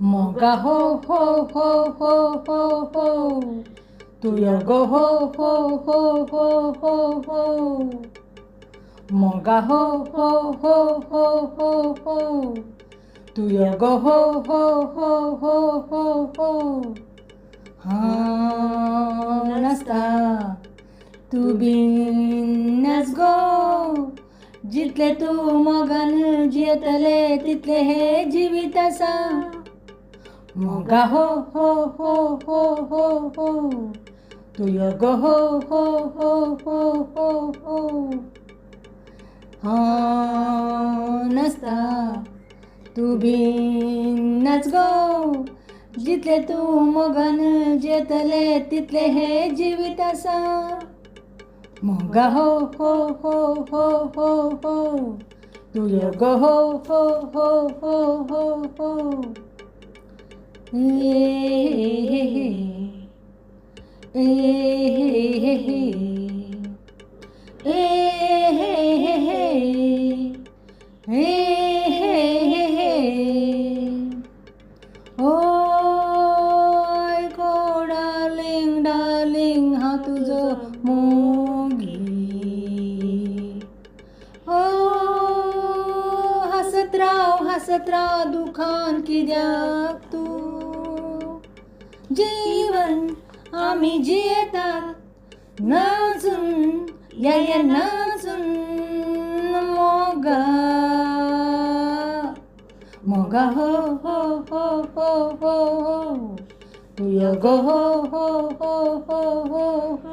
मोगा हो हो हो हो हो हो तू गो हो हो हो हो हो हो मोगा हो हो हो हो हो हो तू गो हो हो हो हो हो हो हाँ नसता तू बिनस गो जितले तू मगन जियतले तितले हे जीवितसा मोगा हो हो हो हो हो हो तू गो हो हो हो हो हो हो हाँ नसता तू बिनच गो जितले तू मगन जेतले तितले हे जीवितसा मोगा हो हो हो हो हो हो तू गो हो हो हो हो हो हो ओय गो डार्लिंग डार्लिंग हा तुझं मोगी ओ हसत राव दुखान कित्याक तू जीवन आम्ही जियेतात नाचून या नाचून मोगा मोगा हो हो हो हो हो हो तू गो हो हो हो हो हो